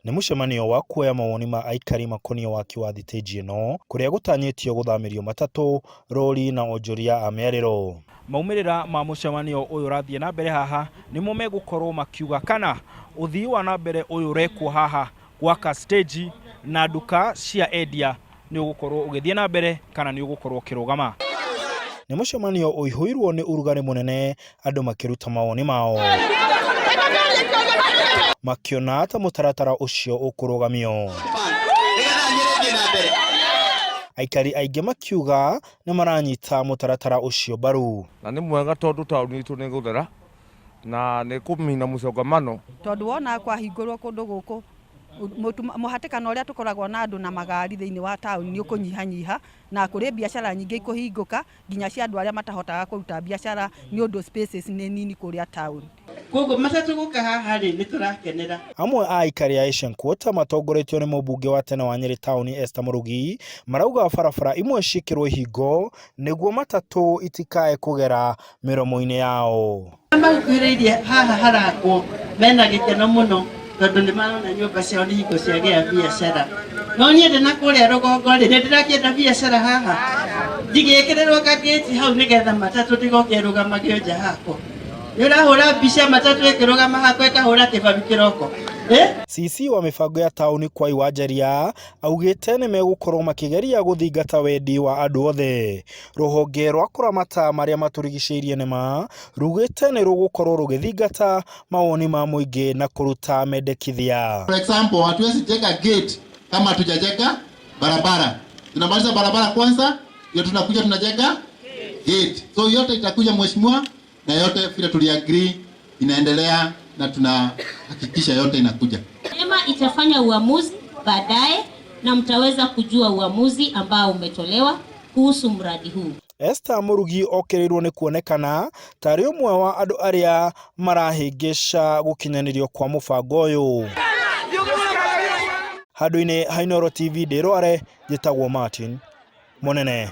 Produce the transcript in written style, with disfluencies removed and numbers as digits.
Nĩ mũcemanio wa kuoya mawoni ma aikari makoniĩ waki wa thitĩnji ĩno kũrĩa gũtanyĩtio gũthamĩrio matatũ, rori na onjoria a mĩarĩro. Maumĩrĩra ma mũcemanio ũyũ ũrathiĩ na mbere haha nĩmo megũkorwo makiuga kana ũthii wa na mbere ũyũ ũrekwo haha gwaka stage na nduka cia endia nĩ ũgũkorwo ũgĩthiĩ na mbere kana nĩ ũgũkorwo ũkĩrũgama. Nĩ mũcemanio ũihũirwo nĩ ũrugarĩ mũnene andũ makĩruta mawoni mao makĩona ta mũtaratara ũcio ũkũrũgamio. Aikari aingĩ makiuga nĩ maranyita mũtaratara ũcio mbaru. Na nĩ mwega tondũ taũni itũ nĩ ĩgũthera na nĩ kũmina mũcongamano. Tondũ wona kwahingũrwo kũndũ gũkũ mũhatĩkano ũrĩa tũkoragwo na andũ na magari thĩinĩ wa taũni nĩ ũkũnyihanyiha na kũrĩ biacara nyingĩ ikũhingũka nginya cia andũ arĩa matahotaga kũruta biacara nĩ ũndũ spaces nĩ nini kũrĩa taũni. Koguo matatũ gũka haha rĩ, nĩ tũrakenera. Amwe a aikari a Asian Quarter matongoretio nĩ mũmbunge wa tene wa Nyeri Town Esther Mũrugi marauga barabara imwe ciĩkĩrwo ihingo nĩguo matatũ itikae kũgera mĩromo-inĩ yao. Makuhĩrĩirie haha harakwo mena gĩkeno mũno tondũ nĩ marona nyũmba ciao nĩ hingo ciagĩa biacara. No niĩ ndĩ na kũrĩa rũgongo rĩ, nĩ ndĩrakĩenda biacara haha ndigĩkĩrĩrwo kagĩti hau nĩgetha matatũ ndĩgoke ĩrũgamagio nja hakwa. Nĩ ũrahũra mbica matatũ ĩkĩrũgama hakwa ĩkahũra kĩbaru kĩroko eh? CC wa mĩbango ya taũni Kwai Wanjaria augĩte nĩ megũkorwo makĩgeria gũthingata wendi wa andũ othe. Rũhonge rwa kũramata marĩa matũrigicĩirie NEMA rugĩte nĩ rũgũkorwo rũgĩthingata mawoni ma mũingĩ na kũruta mendekithia. For example, hatuwezi jenga gate kama hatujajenga barabara. Tunamaliza barabara kwanza, ndio tunakuja tunajenga gate. So yote itakuja mheshimiwa, na yote vile tuliagree inaendelea na tunahakikisha yote inakuja. NEMA itafanya uamuzi baadaye na mtaweza kujua uamuzi ambao umetolewa kuhusu mradi huu. Esther Mũrugi okĩrĩirwo nĩ kuonekana tarĩ ũmwe wa andũ arĩa marahĩngĩca gũkinyanĩrio kwa mũbango ũyũ. Handũ-inĩ ha Inooro TV ndĩrware, njĩtagwo Martin Mũnene.